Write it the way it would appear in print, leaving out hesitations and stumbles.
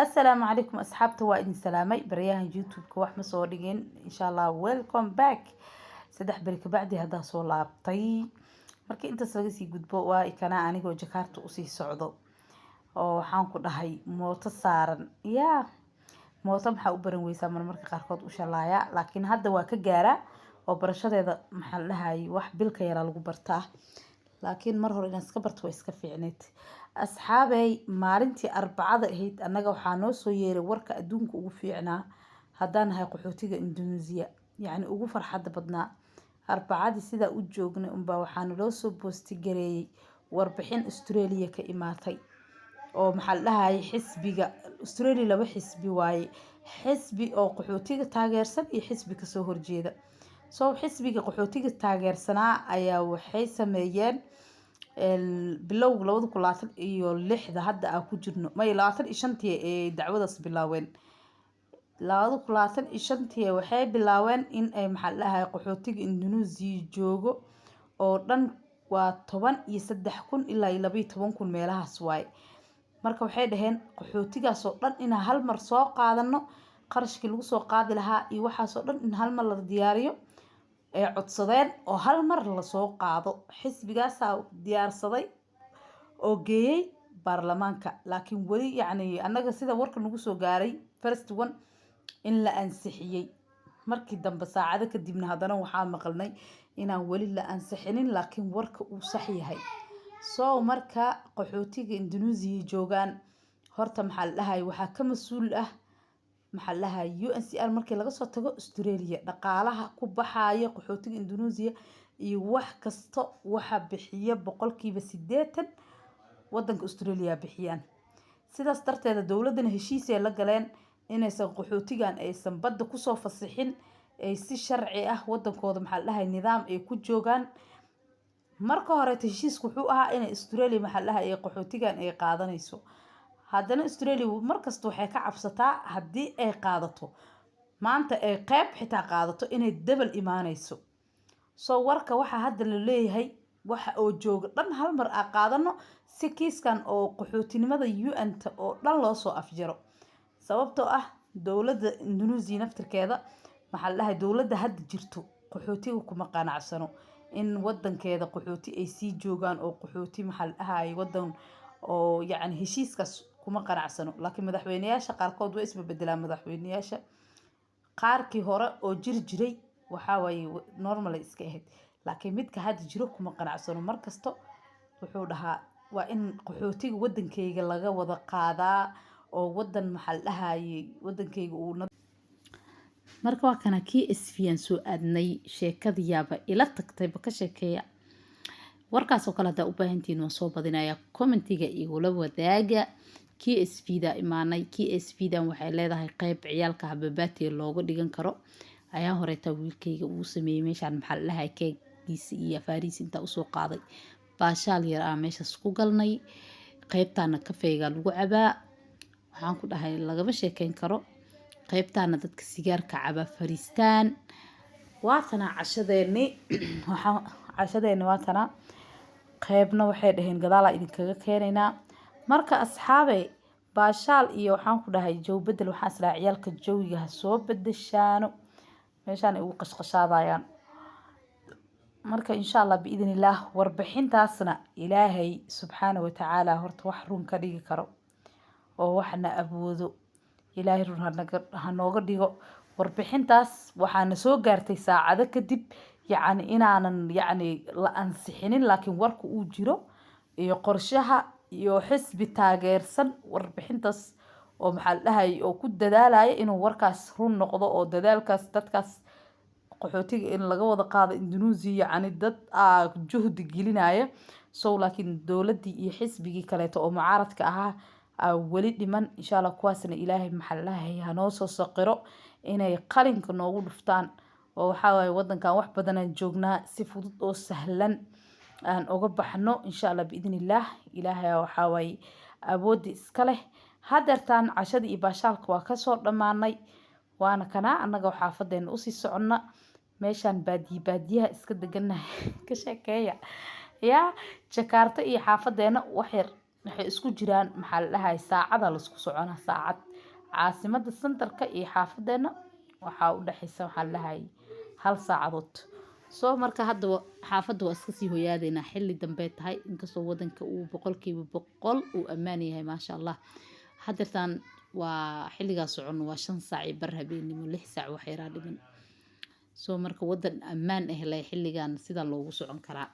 Assalaamu calaykum asxaabta, waa idin salaamay. Baryahan YouTube-ka wax ma soo dhigin. Insha Allah, welcome back. 3 beri kabacdi haddaa soo laabtay. Markii intaas laga sii gudbo, waa ikanaa anigoo Jakarta usii socdo oo waxaan ku dhahay mooto saaran. Yaa mooto maxaa u baran weysaa? Marmarka qaarkood u shalaaya, laakiin hadda waa ka gaaraa oo barashadeeda, maxaa la dhahayay, wax bilka yaraa lagu bartaa, laakiin mar hore inaan iska barto waa iska fiicneyd. Asxaabey, maalintii Arbacada ahayd annaga waxaa noo soo yeeray warka adduunka ugu fiicnaa haddaan nahay qaxootiga Indonesia, yacni ugu farxadda badnaa. Arbacadii sidaa u joognay unbaa waxaa naloo soo boostigareeyey warbixin Australia ka imaatay oo, maxaa la dhahayay, xisbiga Australia laba xisbi waaye: xisbi oo qaxootiga taageersan iyo xisbi kasoo horjeeda. So xisbiga qaxootiga taageersanaa ayaa waxay sameeyeen bilowga 2026-da hadda aan ku jirno, may, 25-tii ee dacwadaas bilaaween. 2025-tii waxay bilaaween in ay, maxaa la dhahay, qaxootiga Indonesia joogo oo dhan waa 13,000 ilaa iyo 12,000 meelahaas waaye. Marka waxay dhaheen qaxootigaas oo dhan inaan hal mar soo qaadano, qarashkii lagu soo qaadi lahaa iyo waxaasoo dhan in hal mar la diyaariyo ay codsadeen oo hal mar lasoo qaado. Xisbigaasaa diyaarsaday oo geeyey baarlamaanka, laakiin weli, yacni, annaga sida warka nagu soo gaaray, first one in la ansixiyey. Markii dambe saacado kadibna haddana waxaa maqalnay inaan weli la ansixinin, laakiin warka uu sax yahay. So marka qaxootiga Indonesia joogaan horta, maxaa la dhahay, waxaa ka mas-uul ah, maxaa la dhahay, UNHCR markii laga soo tago Australia. Dhaqaalaha ku baxaya qaxootiga Indonesia iyo wax kasta waxa bixiya 80% wadanka Australia bixiyaan. Sidaas darteeda dowladana heshiis ay la galeen inaysan qaxootigan aysan badda kusoo fasixin, ay si sharci ah wadankooda, maxaa la dhahay, nidaam ay ku joogaan. Marka horeeta heshiisku wuxuu ahaa inay Australia, maxaa la dhahay, ay qaxootigan ay qaadanayso. Haddana Australia markasta waxay ka cabsataa haddii ay qaadato maanta, ay qeyb xitaa qaadato, inay double imaanayso. So warka waxaa hadda la leeyahay waxa oo jooga dhan hal mar aa qaadano si kiiskan oo qaxootinimada UN-ta oo dhan loo soo afjaro, sababtoo ah dowladda Indonesia naftirkeeda, maxaa la dhahay, dowladda hadda jirto qaxootiga kuma qanacsano in wadankeeda qaxooti ay sii joogaan oo qaxooti, maxaa la dhahay, wadan oo yacni heshiiskaas kuma qanacsano. Laakiin madaxweyneyaasha qaarkood way isbebedelaan. Madaxweyneyaasha qaarkii hore oo jiri jiray waxaa waaye normal ay iska ahayd, laakiin midka hadda jiro kuma qanacsano. Markasto wuxuu dhahaa waa in qaxootiga wadankeyga laga wada qaadaa oo wadan, maxaa la dhahayay, wadankeyga uu. Marka waa kana kii SVaan soo aadnay. Sheekadiyaaba ila tagtayba, ka sheekeeya. Warkaasoo kale haddaa u baahantihiin waan soo badinayaa, commentiga igula wadaaga. KSV da imaanay. KSV dan waxay leedahay qeyb ciyaalka hababaatiga looga dhigan karo. Ayaa horeetaa wiilkayga uu sameeyey meeshaan, maxaa la dhahay, keegiisa iyo afaarihiisa intaa usoo qaaday. Baashaal yar ah meeshaas ku galnay. Qeybtaana kafeega lagu cabaa, waxaan ku dhahay lagama sheekeyn karo. Qeybtaana dadka sigaarka cabaa fariistaan. Waatanaa cashadeeni, waxaa cashadeeni waatanaa. Qeybna waxay dhaheen gadaalaa idinkaga keenaynaa. Marka asxaabey, baashaal iyo waxaan ku dhahay jawi bedel. Waxaan islahaa ciyaalka jawiga ha soo bedeshaano, meeshaan ay ugu qashqashaadayaan. Marka insha Allah biidn illaah warbixintaasna Ilaahay subxaana watacaala horta wax run ka dhigi karo oo waxna awoodo Ilaahay run hanaga hanooga dhigo. Warbixintaas waxaana soo gaartay saacado kadib, yacni inaanan, yacni, la ansixinin, laakiin warka uu jiro iyo qorshaha iyo xisbi taageersan warbixintaas oo, maxaa la dhahay, oo ku dadaalaya inuu warkaas run noqdo oo dadaalkaas dadkaas qaxootiga in laga wada qaado Indonesia, yacni dad aa juhdi gelinaya. So laakiin dowladdii iyo xisbigii kaleeto oo mucaaradka ahaa aa weli dhiman. Insha Allah kuwaasna Ilaahay, maxaa la dhahay, hanoo soo saqiro inay qalinka noogu dhuftaan oo waxaa waaye wadankan wax badanaan joognaa, si fudud oo sahlan aan uga baxno insha Allah biidn illaah. Ilaahay waxaa waaye awoodda iska leh. Hadeertaan cashadii iyo baashaalka waa kasoo dhammaanay, waana kanaa annaga xaafadeena usii soconna. Meeshaan baadiye baadiyaha iska deganahay, ka sheekeeya. Yaa Jakarta iyo xaafadeena wax yar waxay isku jiraan, maxaa la dhahay, saacada laisku soconaa, saacad. Caasimada centerka iyo xaafadeena waxaa u dhexeysa, waxaa la dhahay, 1 saacadood. Soo marka hadda xaafadda waa iska sii hoyaadeynaa, xilli dambe tahay, inkastoo wadanka uu 100% uu ammaan yahay, maasha Allah. Hadeertaan waa xilligaa socono, waa 5:15 habeenimo, 6 saac wax yaraa dhiman. Soo marka wadan ammaan ah leh xilligan sida loogu socon karaa.